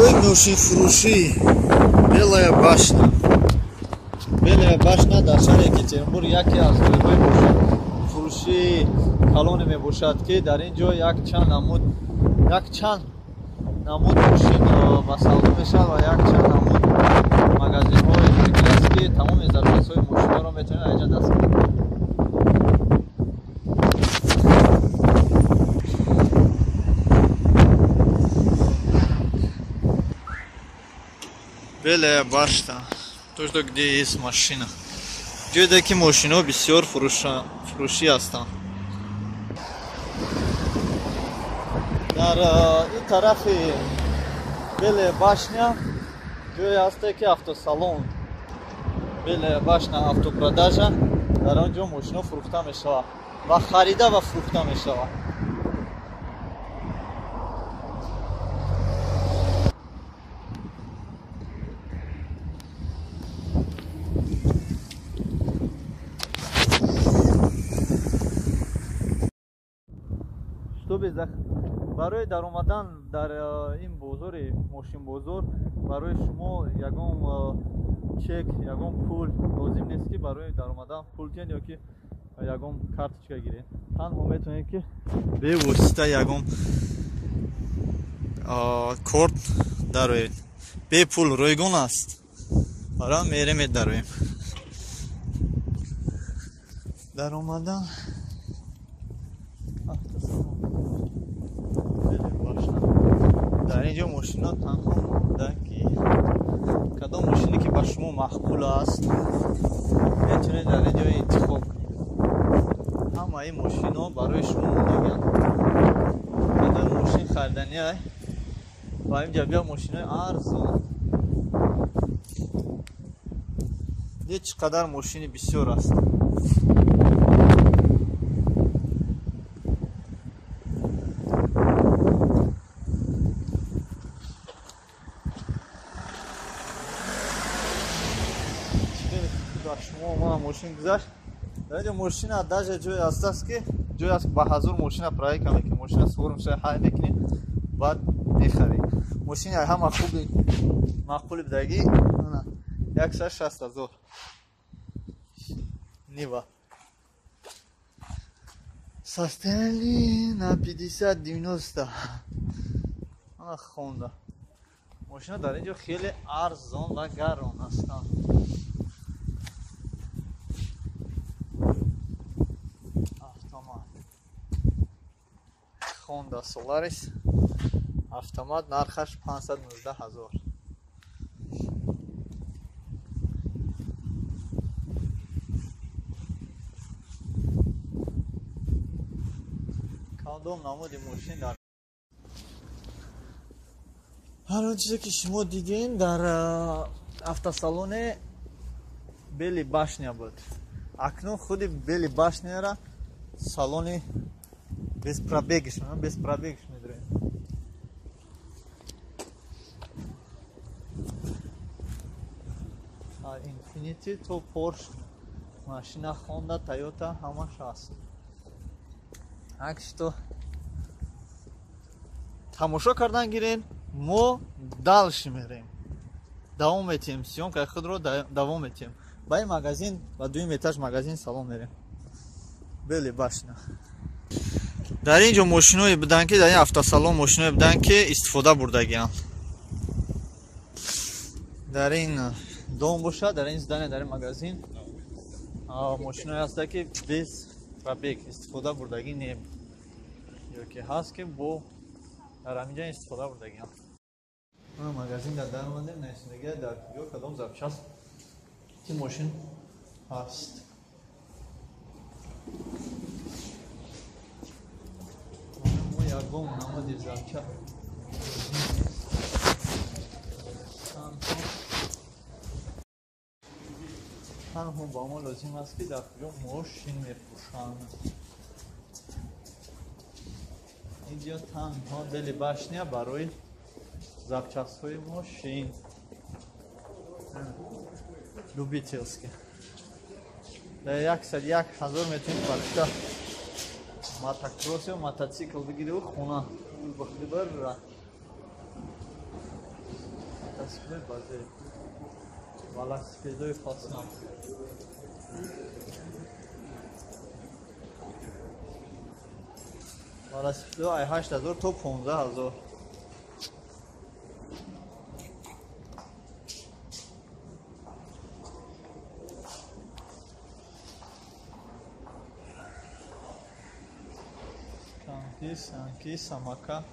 Ҷои мошинфурӯшӣ Белая башня. Белая башня дар шаҳри Екатеринбург яке аз ҷойҳои мошинфурӯшии калоне мебошад, ки дар ин ҷо якчанд намуд мошин ба савдо мешавад ва якчанд намуд магазинҳое аст, ки тамоми запчастҳои мошинҳоро метавонед аз инҷа даст кунед. Белая башня, то, что где есть машина. Ҷое ки мошинҳо бисёр фурӯшӣ ҳастанд. Дар ин тарафи Белая башня ҷое ҳасте, ки автосалон Белая башня автопродажа, дар он ҷо мошинҳо фурӯхта мешавад ва харида ва фурӯхта мешавад. Барои даромадан дар ин бозори мошинбозор барои шумо ягон чек, ягон пул лозим нест, ки барои даромадан пул диҳед ё ки ягон карточка гиред. Танҳо метавонед, ки бевосита ягон корт дароед. Бепул, ройгон аст. Барои мерем медароем. Даромадан дар ин ҷо мошинҳо танҳо монда, ки кадом мошине ки ба шумо маъқул аст, метавонед дар ин ҷо интихоб кунед. Ҳамаи мошинҳо барои шумо мондагианд. Кадом мошин хариданиай ба ин ҷо биё, мошинҳои арзон. Дид чӣ қадар мошини бисёр аст. Шумо мошин гузашт. Дар инҷо мошина даже ҷое ҳастааст, ки ҷое аст ба ҳазор мошина проекта мекунӣ, мошина сувор мешавӣ, ҳай мекунӣ, баъд мехарӣ. Мошини ҳама хуби маъқули будагӣ 160 000 Нива. Состояли на 50-90. Ана Хонда. Мошина дар инҷо хеле арзон ва гарон ҳастанд. Honda Solaris автомат, нархаш 519 000. Кадом намуди мошин дар ҳар он чизе ки шумо дидем дар автосалоне Белый башня буд. Акнун худи Белый башняра салони без пробегиш, без пробегиш медроем. Infiniti то Porsche, машина Honda, Toyota ҳамаш ҳаст. Так что тамошо кардан гирен, мо дальше мерем. Давом метиҳем, съёмкаи худро давом метиҳем. Ба ин магазин, ба дуюм этаж магазин салон мерем. Белый башня. Дар ин ҷо мошиное буданд, ки дар ин автосалон мошиное буданд, ки истифода бурдагианд. Дар ин дом бошад, дар ин здание, дар ин магазин мошиное ҳаста, ки без пробег истифода бурдагӣ не, ё ки ҳаст, ки бо дар ҳаминҷа истифода бурдагианд. Магазин дар даромадем, нависондагия дар куҷо кадом запчаст ки мошин ҳаст. Ягон намуди запчаст танҳо ба мо лозим аст, ки дар куҷо мошин мефурӯшанд. Инҷо танҳо Белый башня барои запчастҳои мошин любительский. Дар 101 000 метавонед бахта мотокросс ё мотоцикл бигирӣ хона бахти бара. Велосипед базе. Велосипедои фасна. Велосипедо ай 8000 то 15000. Коньки, санки, самокат.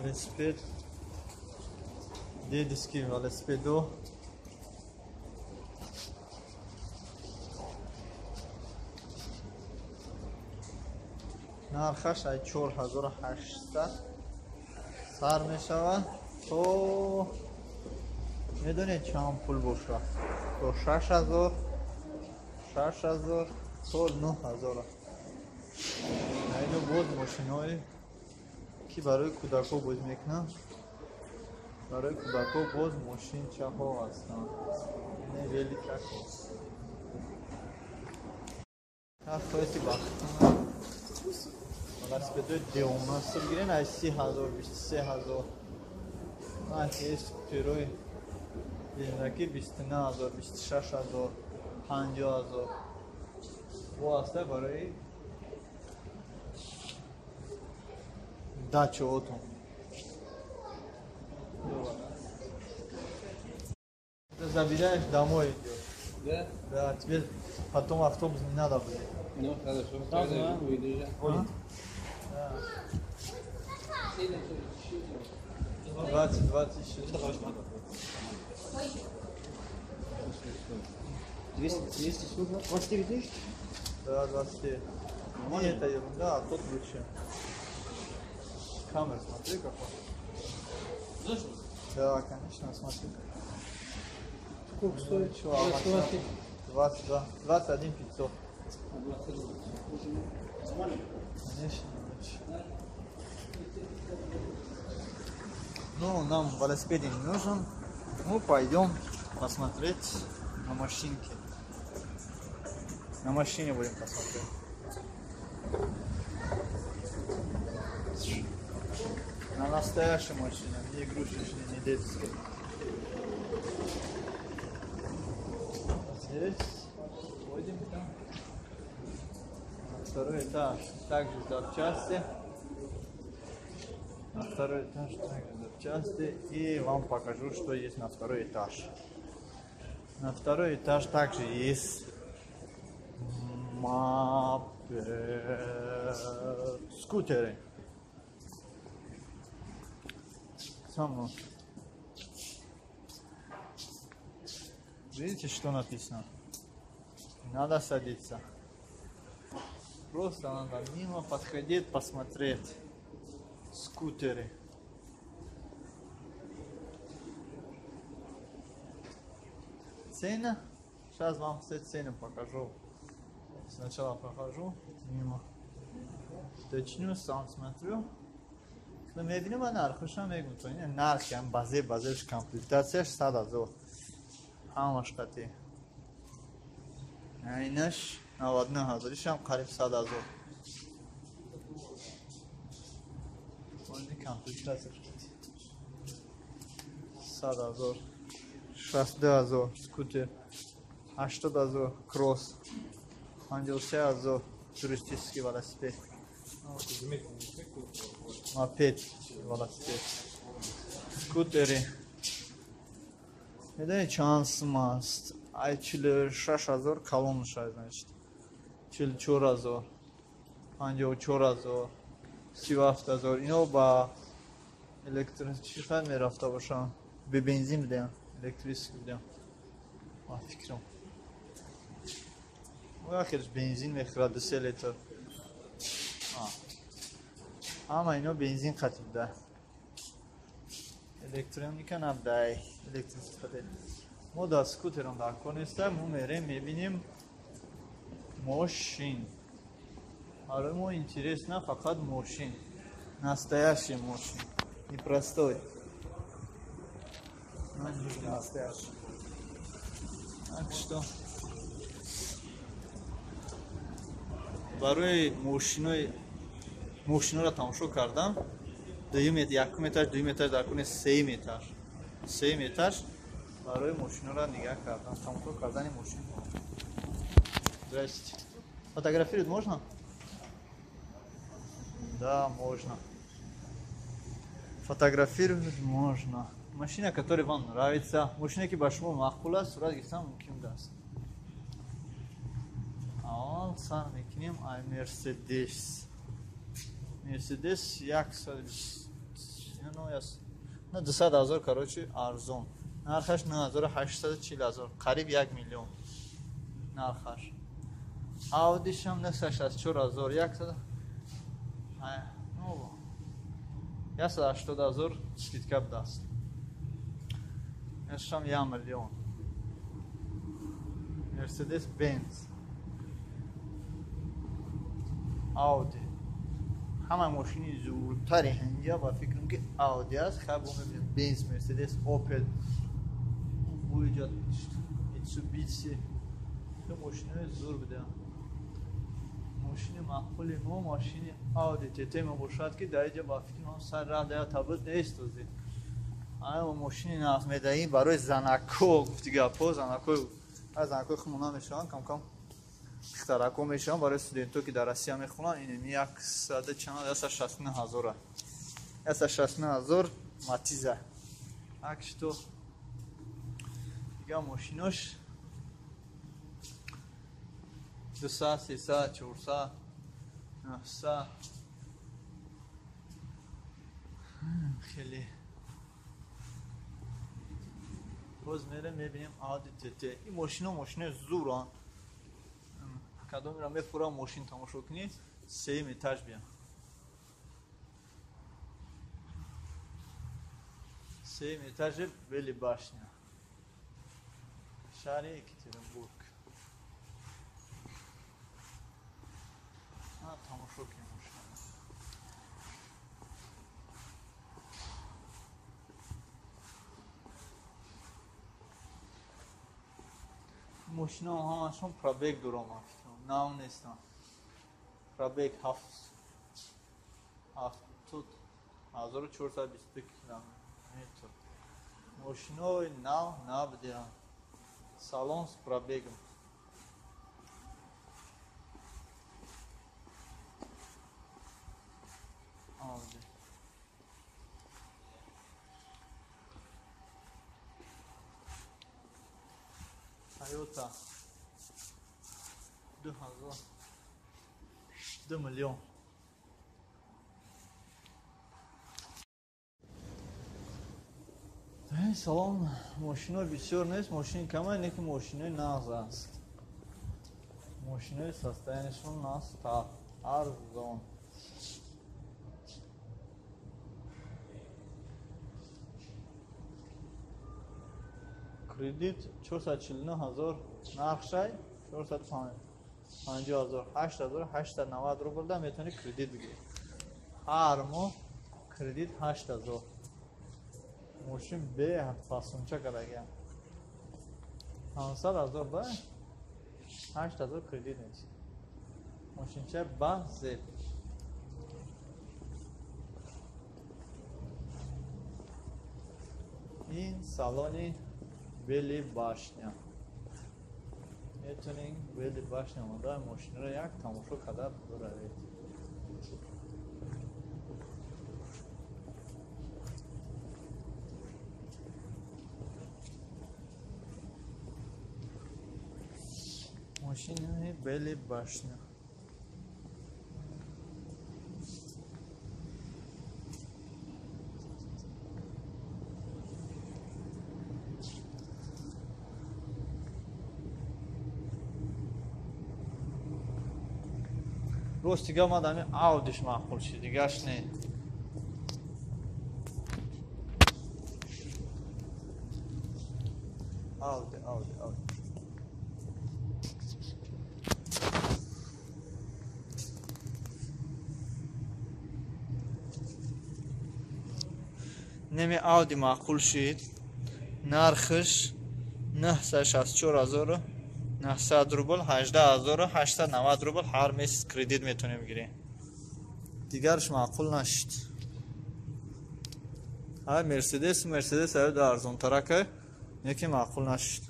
Велосипед, дедовский велосипедо. Нархаш ай 4800 сар мешавад то медонед чанд пул бошад? То 6000, 6000 то 9000. Айно боз мошинои ки барои кӯдакҳо боз мекунанд, барои кӯдакҳо боз мошинчаҳо ҳастанд. Ин великако. Хоҳисти бахтона велосипедои девонаст бигирен ай 30000, 23000. Ай скутерои зиндаки 29000, 26000, 50000. Бо аста барои дачаотон. Ты забираешь, домой идешь. Да? Да, тебе потом автобус не надо будет. Ну, хорошо. Да, выезжай. Да. 20, 26. 200, 29 тысяч? Да, 29. Не, это ерунда, а тот лучше. Камера, смотри какой. Да, конечно, смотри. Сколько стоит? 22, 21 500. Конечно, лучше. Ну, нам велосипед не нужен. Мы пойдем посмотреть на машинке. На машине будем посмотреть. На настоящей машине, не игрушечной, не детской. Здесь ходим там. На второй этаж также запчасти. На второй этаж также запчасти. И вам покажу, что есть на второй этаж. На второй этаж также есть скутеры. Со мной. Видите, что написано? Надо садиться. Просто надо мимо подходить, посмотреть скутеры. Цена. Сейчас вам все цены покажу. Сначала прохожу мимо. Уточню, сам смотрю. Мебинем нархашам мегум то ин нарх ям базе базеш комплектацияш 100,000. Ҳамаш қати. Айнаш 99,000 ишам қариб 100,000. Они комплектацияш қати. 100,000. 62,000 скутер. 80,000 кросс. 53,000 туристический велосипед. Мопед, велосипед, скутери. Медонӣ чанд сум аст? Ай 46,000 калонша, значит. 44,000, 54,000, 37,000. Ино ба электричка мерафта бошанд. Бе бензин бидем, электрический бидем. Ма фикрам. Охирш бензин мехӯрад 2 литр. Ҳама ино бензин қатиб да. Электроника набдай, электричество. Мо да скутером дар кор неста, мо мерем мебинем мошин. Барои мо интересно фақат мошин. Настоящий мошин, не простой. Настоящий. Так что Барои мошиноро тамошо кардам. Дуюм якум этаж, дуюм этаж дар куни сеюм этаж. Сеюм этаж барои мошиноро нигаҳ кардан, тамошо кардани мошинҳо. Здрасте. Фотографировать можно? Да, можно. Фотографировать можно. Машина, которая вам нравится, машина, ки ба шумо маъқул аст, сурат гирифтан мумкин аст. Аввал сар мекунем ай Мерседес. Мерседес 200 ҳазор, короче, арзон. Нархаш 9840 ҳазор, қариб 1 миллион нархаш. Аудишам 964 ҳазор, 180 ҳазор скидка будааст. Шам 1 миллион. Мерседес Бенз, Ауди. Ҳама мошини зуртари ҳинҷа ба фикрам ки Ауди аст. Хай бо мебинем Бенз, Мерседес, Опел, буиҷа Митсубиси. Мошинои зур буданд. Мошини маъқули мо мошини Ауди ТТ мебошад, ки дар инҷа ба фикрам сар раҳ дар табуд нест. Ама мошини нағз медаҳӣ барои занако, гуфти гапҳо, занакои худмон намешаванд, кам-кам духтарако мешаванд барои студентҳо, ки дар Россия мехонанд. Ин 169 ҳазора. 169 ҳазор Матиза. Так что дига мошинош 200, 300, 400, 900. Хеле боз мерем мебинем Ауди ТТ. Ин мошино мошинои зуранд. Кадомеро мефурам мошин тамошо кунӣ, сеюм этаж биям. Сеюм этажи Бели башня. Шаҳри Екатеринбург. Тамошо кунем мошино. Мошино ҳамашон пробег дорам, нав нестам. Пробег 7422 километр. Мошинои нав набудиам. Салон с пробегом. Ауди. Тойота 2000, 2 миллион. Салон мошинои бисёр нест, мошини кама, не ки мошинои нағз аст. Мошинои состояниешон нағз та арзон. Кредит 449 ҳазор нархшай, 450 ҳазор, 8890 рубл да метавонӣ кредит бигирӣ. Ҳар моҳ кредит 8000. Мошин бе пасунча кардагиам. 500 ҳазор да 8000 кредит нест. Мошинча ба зеб. Ин салони Бели башня. Метавонем Бели башня омада мошинро як тамошо карда биравед. Мошини Бели башня. Рост дига ман ҳамин Аудиш маъқул шид, дигаш не. Ауди, Ауди, Ауди. Неми Ауди маъқул шид. Нархиш 964 900 рубл, 18890 рубл ҳар месяц кредит метавонем гирем. Дигарш маъқул нашид. Ҳай Мерседес, Мерседес ай да арзонтарак, неки маъқул нашид.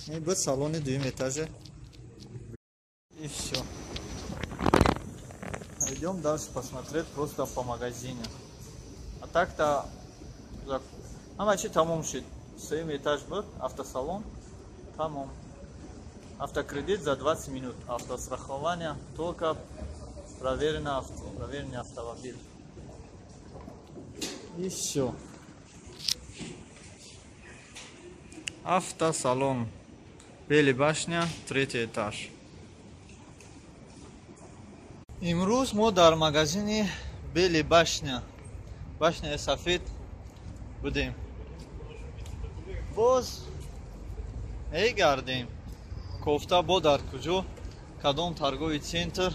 Ин буд салони дуюм этаже. И всё. Идем дальше посмотреть просто по магазине. А так-то ҳама чи тамом шид. Сеюм этаж буд, автосалон. Тамом. Автокредит за 20 минут. Автострахование только проверенный авто, проверенный автомобиль. И все. Автосалон. Белый башня, третий этаж. Имрӯз мо дар магазини Белый башня, башняи сафед будем. Боз мегардем. Кофта бо дар куҷо, кадом торговый центр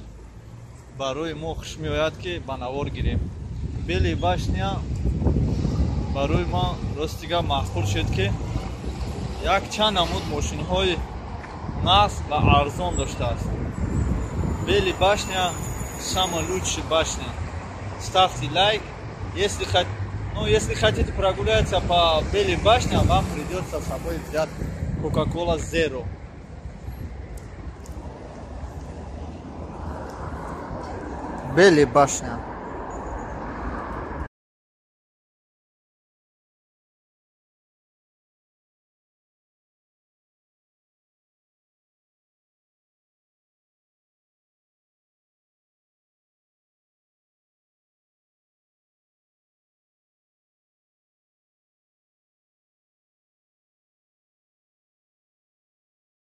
барои мо хуш меояд, ки ба навор гирем. Белый башня барои ма ростига маъқул шуд, ки якчанд намуд мошинҳои нағз ва арзон доштааст. Белый башня самая лучшая башня. Ставьте лайк. Если хотите прогуляться по Белой башне, вам придется с собой взять Coca-Cola Zero. Белая башня.